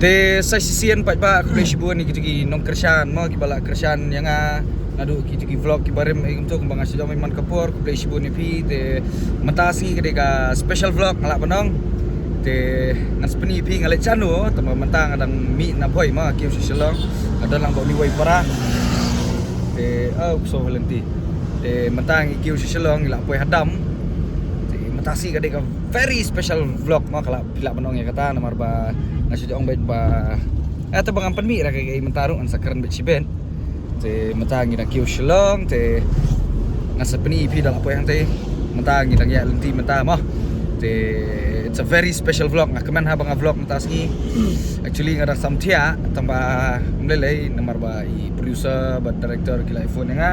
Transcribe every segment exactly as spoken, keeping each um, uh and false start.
Te sa shisien pat ba khublei shibun ïa kito ki nongkyrshan mo, kiba la kyrshan ïa nga naduh kito ki vlog kiba rim, eh, kumto kumba nga shu ong man ka por, khublei shibun ïa phi. Te mynta sngi ka dei ka special vlog nga lah ban ong. Te ngan sa pyni ïa phi nga leit shano, tangba mynta nga dang mih na Bhoi mo, kiew sha Shillong. Nga don lang bad une uwei para. Te oh, so halenti. Te mynta ngi kiew sha Shillong, ngi lah poi ha dam. Te mynta sngi ka dei ka very special vlog mo, ka lah phi lah ban ong ïa kata namar ba nga shu ong beit ba, eh, te ba ngam pynmih ra kaei kaei mynta ruh, ngan sa kren beit shibit. Te mynta ngi dang kiew Shillong, te ngan sa pyni ïa phi da lah poi hangtei. Mynta ngi dang ïaid lynti mynta mo. Te it's a very special vlog, nga kmen haba nga vlog mynta sngi. Actually nga dang sam thiah tangba ym lei lei namar ba i producer bad director ki la phone ïa nga.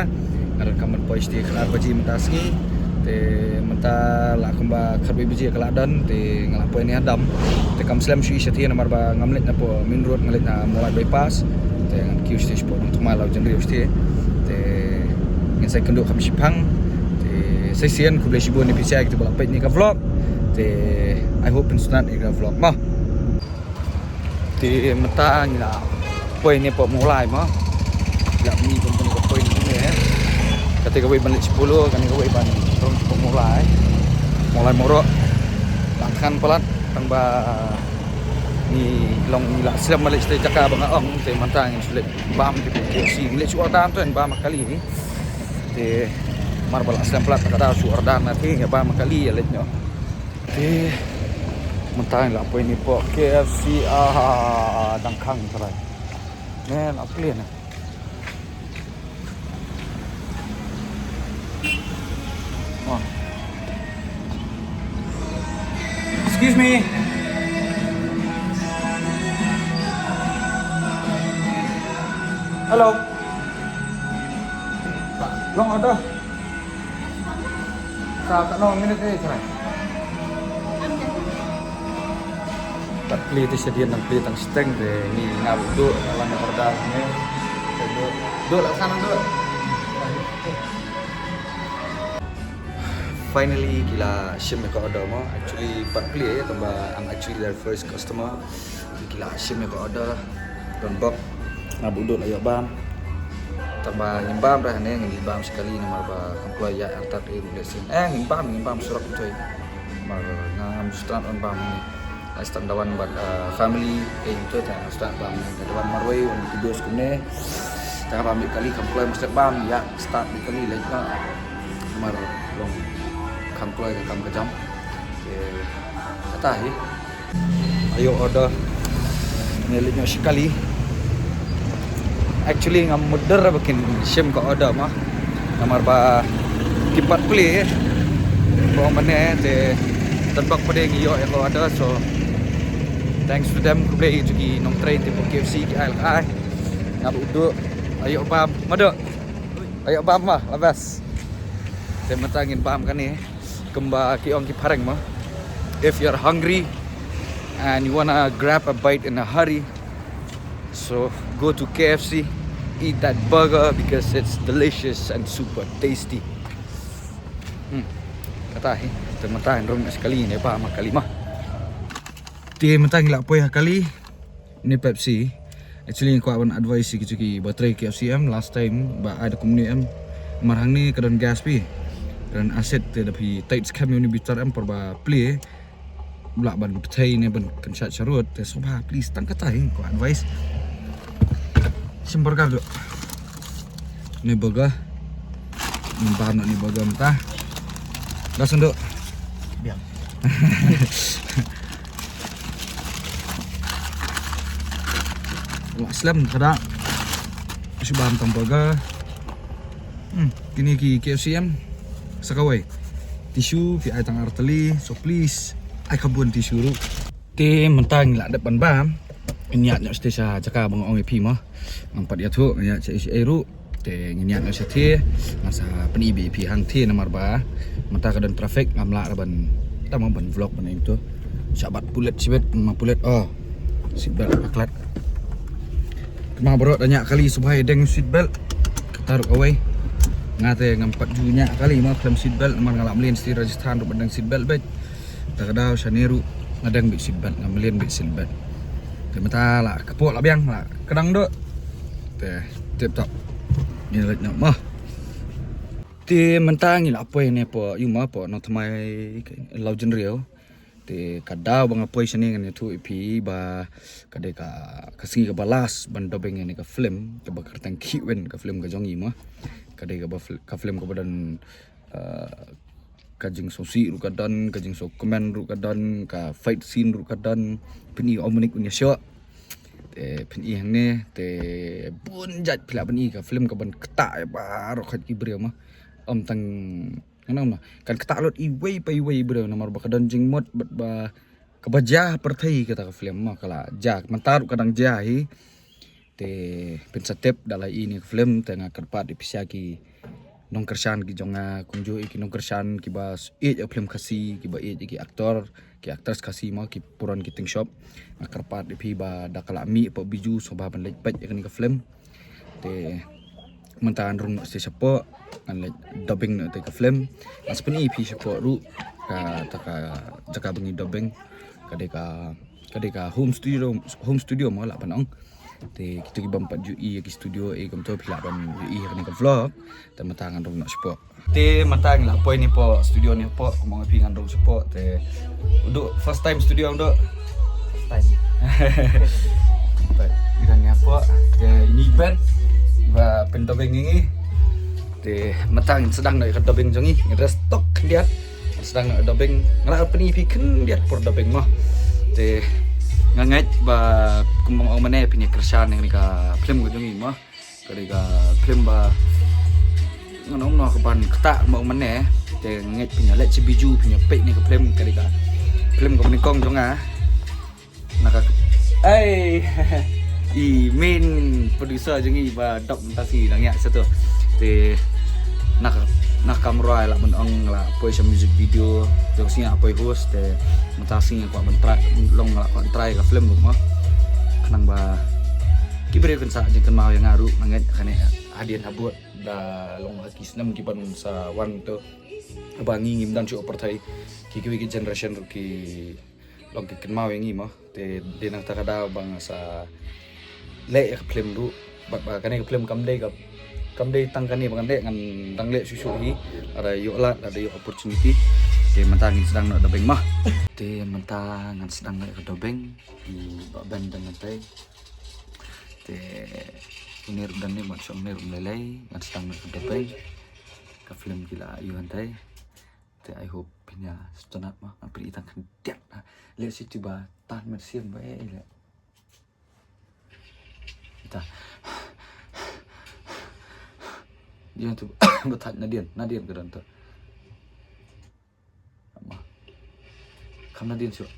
Nga donkam ban poi shatei khatar baje mynta sngi. Te mynta la kumba khatwei baje ka la don, te nga la poi ne ha dam. Te kam slem shuh shatei namar ba ngam leit na poh main road, nga leit na Mawlai bypass. Te ngan kiew shatei shapoh Nongthymmai, Laitumkhrah shatei. Te ngin sa ïakynduh kham shipang. Te sa shisien khublei shibun ïa phi sa kito ba la peit ïa ka vlog. Te I hope phin sngewtynnat ïa ka vlog mo. Te mynta ngi la poi ne poh Mawlai mo. Ngi la mih company ka poi ne. Kata kawei ban leit sha Polo, kane kawei ban rung poh Mawlai. Mawlai Mawroh. Tang khan palat tangba ngi long ngi la slem ban leit sha jaka ba nga ong, te mynta ngin shu leit bam ki poh K F C. Ngi leit shu order to, bam ha kali. Te mar ba la slem palat ka dei shu order na te ngi bam ha kali ïa leit noh. Te mynta la poi ne poh K F C, ah, dang khang trai. Ne la plie ne. Oh. Excuse me. Hello. Long order. Sa katno minit eh, trai? Pat plie te shadien, nang plie tang shiteng te ngi ngap duh, la nang order ne. Te duh, duh la san duh. Finally ki la shim ïa ka order mo. Actually pat plie ïa, tangba I'm actually their first customer. Ki la shim ïa ka order. Don bok. Nga bud la ïoh bam. Tangba ngim bam ra hangne, ngin bam shi kali namar ba kam kloi ïa artat ïa u leh sien. Eh, ngim bam, ngim bam surok toi. Mar nga ngam start on bam ni. Nga start da wan bad, eh, family, eh, to ta start bam ni. Da wan marwei, wan ki dos kumne. Ta bam bit kali kam kloi mesti bam ïa start bit kali leh na. Mar long kam kloi ka kam ka jam. Eh, kata hi. Ïoh order. Ngi leit noh shi kali. Actually ngam mutdur ba kin shim ka order mo. Namar ba ki pat plie. Ba ong mane te, tang bok pat ngi ïoh ïa ka order, so thanks to them, khublei ïa ki nongtrei te poh K F C ki ai lak ai. Nga bud ïoh bam. Mado. Ïoh bam ma, la best. Te mynta ngin bam kane. Kumba ki ong ki phareng mo, if you're hungry and you wanna grab a bite in a hurry, so go to K F C, eat that burger because it's delicious and super tasty. Hmm. Kata hi, te mynta ngin rung shi kali ne bam ha kali mo. Te mynta ngi la poi ha kali. Ne Pepsi. Actually nga kwah ban advice ïa ki, ki ba trei K F C em, last time ba ai da kumne em. Mar hangne ka don gas phi, ka don acid, te da phi tight skhem ïa une bitar em, por ba plie lah ban pynthei ne ban kynshat sharud. Te sngewbha please, tang kata hi nga kwah advice. Shim burger duh. Ni burger. Ni bam noh ni burger mynta. Dah senduk. Biang. Wah, slem kada. Shu bam tang burger. Hmm, kine ki K F C em. Sa kawei. Tissue phi ai tang artylli. So please, ai ka bun tissue ruh. Te mynta ngi la dep ban bam. Ngin ïaid noh shatei sha jaka ba nga ong ïa phi mo. Ngam pat ïathuh, ngin ïaid sha ei sha ei ruh. Te ngin ïaid noh shatei. Ngan sa pyni beit ïa phi hangtei namar ba mynta ka don traffic, ngam lah ra ban, tang ban vlog ban ïa to. Sha bat pulit shibit, ma pulit. Oh. Seat belt ba klet. Kynmaw baroh da ñiah kali sngewbha ïadeng seat belt. Kata ruh kawei. Nga te ngam pat ju ñiah kali mo khlem seat belt, namar nga la mlien shatei Rajasthan ruh ban deng seat belt beit. Ta ka daw shane ruh nga deng beit seat belt, nga mlien beit seat belt. Mynta la ka pok la biang la ka dang dok. Te tip top. Ngi leit noh mo. Te mynta ngi la poi ne pok ïu mo, pok nongthymmai Lawjynriew. Te ka daw ba nga poi shane ngan ïathuh ïa phi ba ka dei ka, ka sngi kaba last ban dubbing ïa kane ka film kaba kyrteng Khihwin, ka film ka jong ngi mo. Ka dei kaba fil-, ka film kaba don, uh, ka jingsngewsih ruh ka don, ka jingsngewkmen ruh ka don, ka fight scene ruh ka don. Pyni u Omnic un ïashoh. Te pyni hangne te bun jait phi lah pyni, ka film kaban ktah ïa baroh khoit ki briew mo. Ym tang, ngan ong mo, kan ktah lut iwei pa iwei i briew namar ba ka don jingmut bad ba kaba jia ha pyrthei kata ka film mo, ka la jia, mynta ruh ka dang jia hi. Te phin sa tip da la ïohi ïa kane ka film, te nga kyrpad ïa phi sha ki nongkyrshan ki jong nga, kumjuh ïa ki nongkyrshan kiba ïeit ïa ka film Khasi, kiba ïeit ïa ki actor, ki actress Khasi mo, ki puron ki tyngshop. Nga kyrpad ïa phi ba da ka la mih pok Bijou sngewbha ban leit peit ïa kane ka film. Te mynta ngan rung noh shatei shapoh, ngan leit dubbing noh ïa ka film. Ngan sa pyni ïa phi shapoh ruh kata ka jaka ba ngi dubbing. Ka dei ka, ka dei ka home studio, home studio mo lah ban ong. Te kito ki bym pat ju ïohi ïa ki studio, eh, kumto phi lah ban ïohi ïa kane ka vlog. Te mynta ngan rung noh shapoh. Te mynta ngi la poi ne pok studio ne pok, kumba nga ong ïa phi ngan rung shapoh. Te u Duh, first time studio u Duh. First time. Te ngi dang ïa pok. Te ine i band ba pyndubbing ïa ngi. Te mynta ngin sdang noh ïa ka dubbing jong ngi. Ngi rest tok khyndiat. Sdang dubbing, nga la pyni ïa phi khyndiat por dubbing mo. Te nga ngeit ba kumba nga ong mynne phin ïa kyrshan ïa kane ka film ka jong ngi mo. Ka dei ka film ba ngan ong mo kaban ktah kumba ong mynne. Te nga ngeit phin ïa leit sha Bijou phin ïa peit ïa kane ka film, ka dei ka film kaba nyngkong jong nga. Na ka, ai, i main producer jong ngi ba dap mynta sngi dang ïa sha tu. Te na ka, na ka kamera la ban ong la poi sha music video, jong sngi la poi host, te mynta sngi kwah ban try, long la kwah try ka film ruh mo. Khnang ba ki briew kin sa jingkynmaw ïa nga ruh, nga ngeit kane hadien habud da long ha ki snem ki ban sa wan tu. Ba ngi ngim don shuh ha pyrthei, ki kiwei ki generation ruh ki long ki kynmaw ïa ngi mo. Te dei na kata ka daw ba nga sa leh ïa ka film ruh. Bad ba kane ka film kam dei ka, kam dei tang kane ba ngan leh, ngan dang leh shuh shuh hi. Lada ïoh lad, lada ïoh opportunity. Te mynta ngin sdang noh dubbing mo. Te mynta ngan sdang noh ïa ka dubbing. I Bah Ben dang ngan tei. Te une ruh dang ne mat shong ne ruh lei lei, ngan sdang noh ïa ka dubbing. Ka film ki la ïoh hangtai. Te I hope phin ïa sngewtynnat mo, ngan pyni tang khyndiat. Leh siti ba tan met sim ba eh leh. Ita. Ïa tu ba thait nadien, nadien ka don tu. Ama. Kham nadien shuh.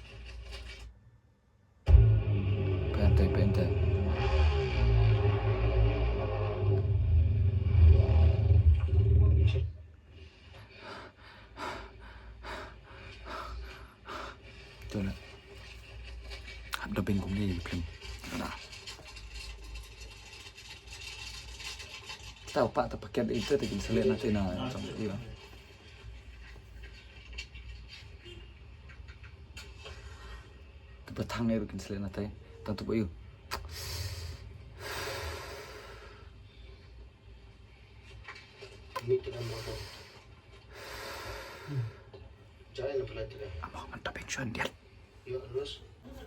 Pyntai, pyntai. Tu na. Hap dubbing kumne ïa ki film. Ada. Kita upa ta paket itu ta kin select nanti na. Iya. Ka ba thang ne ruh kin sleh na tai. Tang tu ba ïu. Ni tu dah makan. Jangan lupa lagi dah. Amok mantap yang cuan dia. Yuk, terus. Nga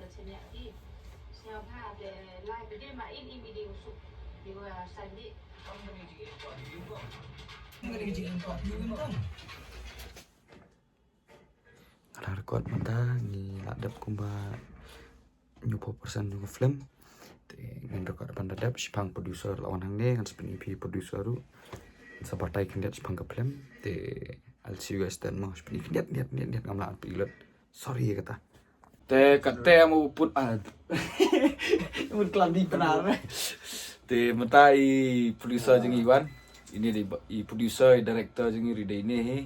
la record mynta ngi la dep kumba hynñiewphew percent jong ka film. Te ngan record ban da dep, shiphang producer la wan hangne, ngan sa pyni phi producer ruh. Ngan sa batai khyndiat shiphang ka film. Te I'll see you guys then mo, sa pyni khyndiat, khyndiat, khyndiat, khyndiat, ngam lah ban pyni lut. Sorry ïa kata. Te kata mo put ah. Mut klam di pnar. Te mynta i producer jong ngi wan. Ine dei i producer, i director jong ngi ri dei ine hi.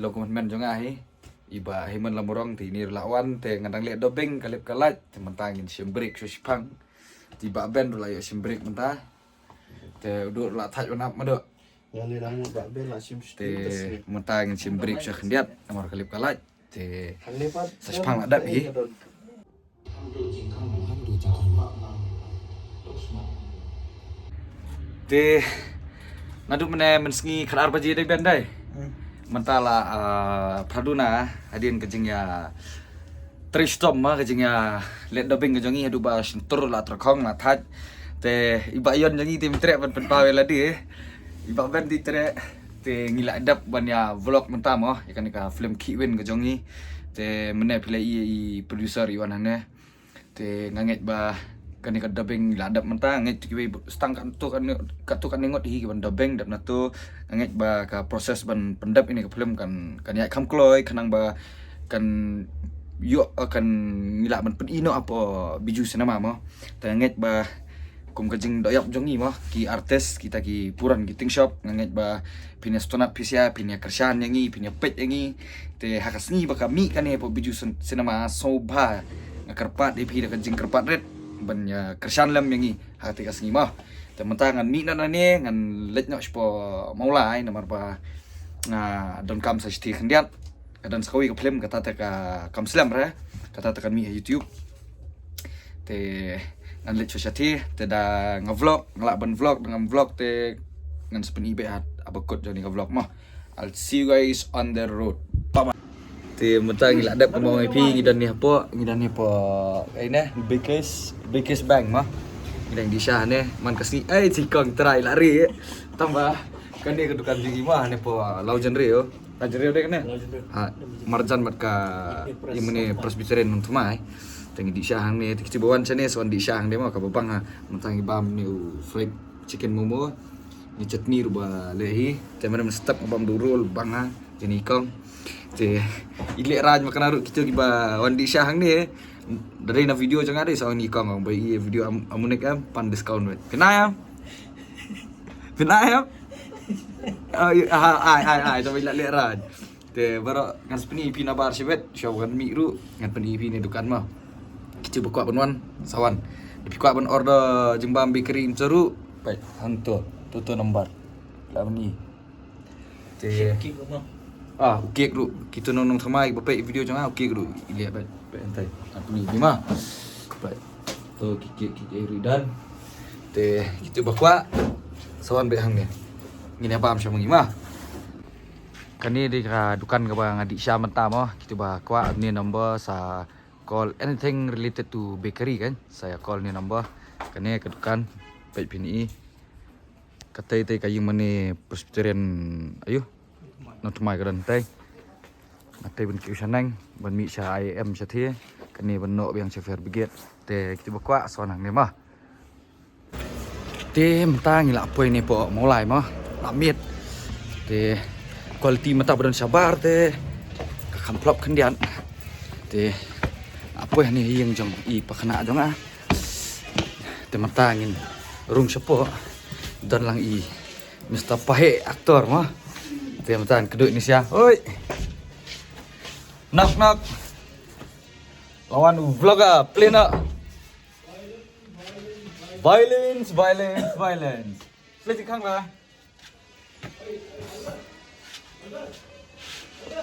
Long commitment jong nga hi. I Bah Hemon Lamurong te ine ruh la wan te nga dang leh dubbing ka lip ka lait te mynta ngin shim break shuwa shiphang. Te i Bah Ben ruh la ïoh shim break mynta. Te u Duh ruh la thait wan ap ma Duh. Nga leh dang Bah Ben la shim. Te mynta ngin shim break shuwa khyndiat namar ka lip ka lait. Te sa shiphang la dep hi. Hangto jingkhang, hangto jingkhang, Te naduh mynne mynsngi khatar baje dei Ben dei. Mynta la, ah, phra duna hadien ka jingïa trei shitom ma, ka jingïa leit dubbing ka jong ngi haduh ba shyntur la tyrkhong la thait. Te i Bah Yon jong ngi te myntreh ban pynpaw ïa lade. I Bah Ben te treh. Te ngi la dep ban ïa vlog mynta mo ïa kane ka film Khih Win ka jong ngi. Te mynne phi la i, i producer i wan hangne. Te nga ngeit ba kane ka dubbing la dep mynta, nga ngeit kiwei stang katto katne, katto katne ngut hi ki ban dubbing, dep na to nga ngeit ba ka process ban pyndep ïa kane ka film kan, kan ïaid kham kloi, khnang ba kan ïoh, kan ngi lah ban pyni noh hapoh Bijou Cinema mo. Te nga ngeit ba kum ka jingdohïap jong ngi mo, ki artist, kita ki puran ki ting shop, nga ngeit ba phin ïa sngewtynnat, phi sia, phin ïa kyrshan ïa ngi, phin ïa peit ïa ngi. Te ha ka sngi ba ka mih kane hapoh Bijou Cin-, Cinema, sngewbha nga kyrpad ïa phi da ka jingkyrpad rit ban ïa kyrshan lem ïa ngi ha kata ka sngi mo. Te mynta ngan mih noh nangne, ngan leit noh shapoh Mawlai namar ba nga donkam sa shithi khyndiat. Ka don sa kawei ka film, kata te ka kam slem re, kata te kan mih ha YouTube. Te ngan leit sha shathie, te da nga vlog, nga lah ban vlog, da ngam vlog te ngan sa pyni beit ha kaba kut jong kane ka vlog mo. I'll see you guys on the road. Bye bye. Te mynta ngi la dep, kumba ong ïa phi, ngi don ne hapoh, ngi don ne hapoh, eh, ne, Baker's, Baker's Bank mo. Ngi dang dih sha ne, man ka sngi, eh, jingkong trai la ri. Tang ba kane ka dukan jong ngi mo, ne hapoh Law Jynriew. Law Jynriew dei kane? Law Jynriew. Ha, marjan bad ka, ïa mane Presbyterian Nongthymmai. Te ngi dih sha hangne, te kitu ba wan shane sa wan dih sha hangne mo, kaba bang ha. Mynta ngi bam ne u fried chicken momo. Ni chutney ruh ba leh hi. Te mynne mynstep nga bam da u roll bang ha. Jong i kong. Te i Lehraiñ ma kane ruh, kitu kiba wan dih sha hangne. Da dei na video jong nga dei sa wan i kong, ba i video am, amunik am pan discount beit. Pynai am? Pynai am? Ai ai ai ai, tang ba i la Lehraiñ. Te baroh ngan sa pyni ïa phi nabar shibit, shuwa ngan mih ruh ngan pyni ïa phi ne dukan mo. Kitu ba kwah ban wan sa wan. Da phi kwah ban order jingbam bakery mynta ruh, peit hangto, to to nambar. La pyni. Te, ah, u cake ruh, kitu nong Nongthymmai ba peit video jong nga, u cake ruh i leh beit, beit hangtai. Ngan pyni ïa phi mo. Beit. To ki cake, ki cake ruh i don. Te kitu ba kwah sa wan beit hangne. Ngin ïa bam sha ma ngi mo. Kane dei ka dukan kaba nga dih sha mynta mo. Kitu ba kwah ne number sa call anything related to bakery kan. Sa ïa call ne number. Kane ka dukan, peit phin i. Katei tei ka ïing mane Presbyterian, ayu. Nongthymmai ka don tei. Nga tei ban kiew shaneng ban mih sha I M shathie. Kane ban noh biang sha fire brigade. Te kitu ba kwah sa wan hangne mo. Te mynta ngi la poi ne hapoh Mawlai mo, la miet. Te quality mynta ba don shabar te ka kham phlop khyndiat. Te la poi hangne ha ïing jong i pakhynnah jong nga. Te mynta ngin rung shapoh, don lang i Mister Paheh actor mo. Te mynta ngan kdew ne sha. Oi. Knock knock. La wan u vlogger, plie noh. Violence, violence, violence. Plie jingkhang la.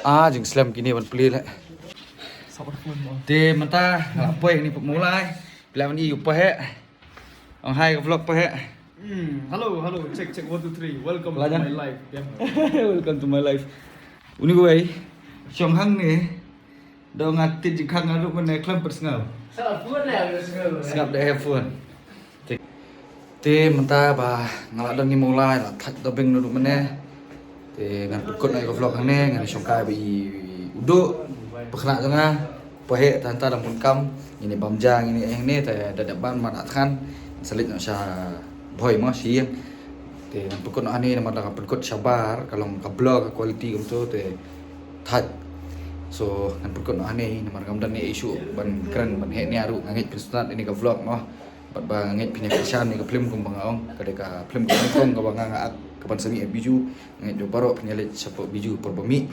Ah, jingslem kine ban plie leh. Te mynta nga la poi ne hapoh Mawlai. Plie ban ïoh Paheh. Ong hi ka vlog Paheh. Hmm, hello, hello. Check, check. One, two, three. Welcome to my life. Welcome to my life. Uni wei. Shong hangne. Da nga tied jingkhang nga ruh mynne khlem pynsngew. Sngap da headphone. Te, te mynta ba nga la don ne Mawlai, la thait dubbing naduh mynne. Te ngan pynkut noh ïa ka vlog hangne, ngan shongkai bad i u Duh, pakhynnah jong nga, Paheh, te hangta dang bun kam, ngin ïa bam ja, ngin ïa hangne, te da dep ban ma da thngan, sa leit noh sha Bhoi mo, sha ïing. Te ngan pynkut noh hangne namar da nga pynkut shabar, ka long ka blur ka quality kumto te thait. So ngan pynkut noh hangne namar ngam don ne issue ban kren ban heh nia ruh, nga ngeit phin sngewtynnat ïa kane ka vlog mo. Bad ba nga ngeit phin ïa kyrshan ïa ka film kumba nga ong, ka dei ka film kaba nyngkong kaba nga nga ak kaban sa mih ha Bijou. Nga ngeit ba baroh phin ïa leit shapoh Bijou por ba mih.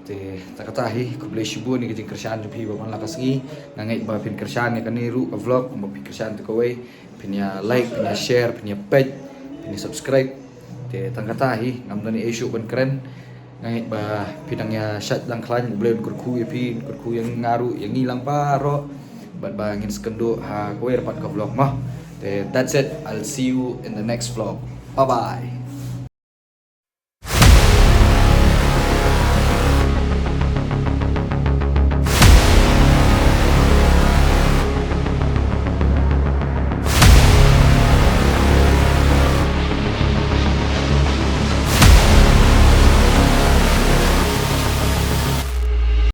Te tang kata hi, khublei shibun ïa ka jingkyrshan jong phi ba man la ka sngi. Nga ngeit ba phin kyrshan ïa kane ruh ka vlog kumba phi kyrshan te kawei. Phin ïa like, phin ïa share, phin ïa peit, phin ïa subscribe. Te tang kata hi, ngam don ne issue ban kren. Nga ngeit ba phi dang ïa shait dang khlaiñ, U Blei un kyrkhu ïa phi, un kyrkhu ïa nga ruh, ïa ngi lang baroh. Bad ba ngin sa ïakynduh ha kawei pat ka vlog mo. Te that's it. I'll see you in the next vlog. Bye bye.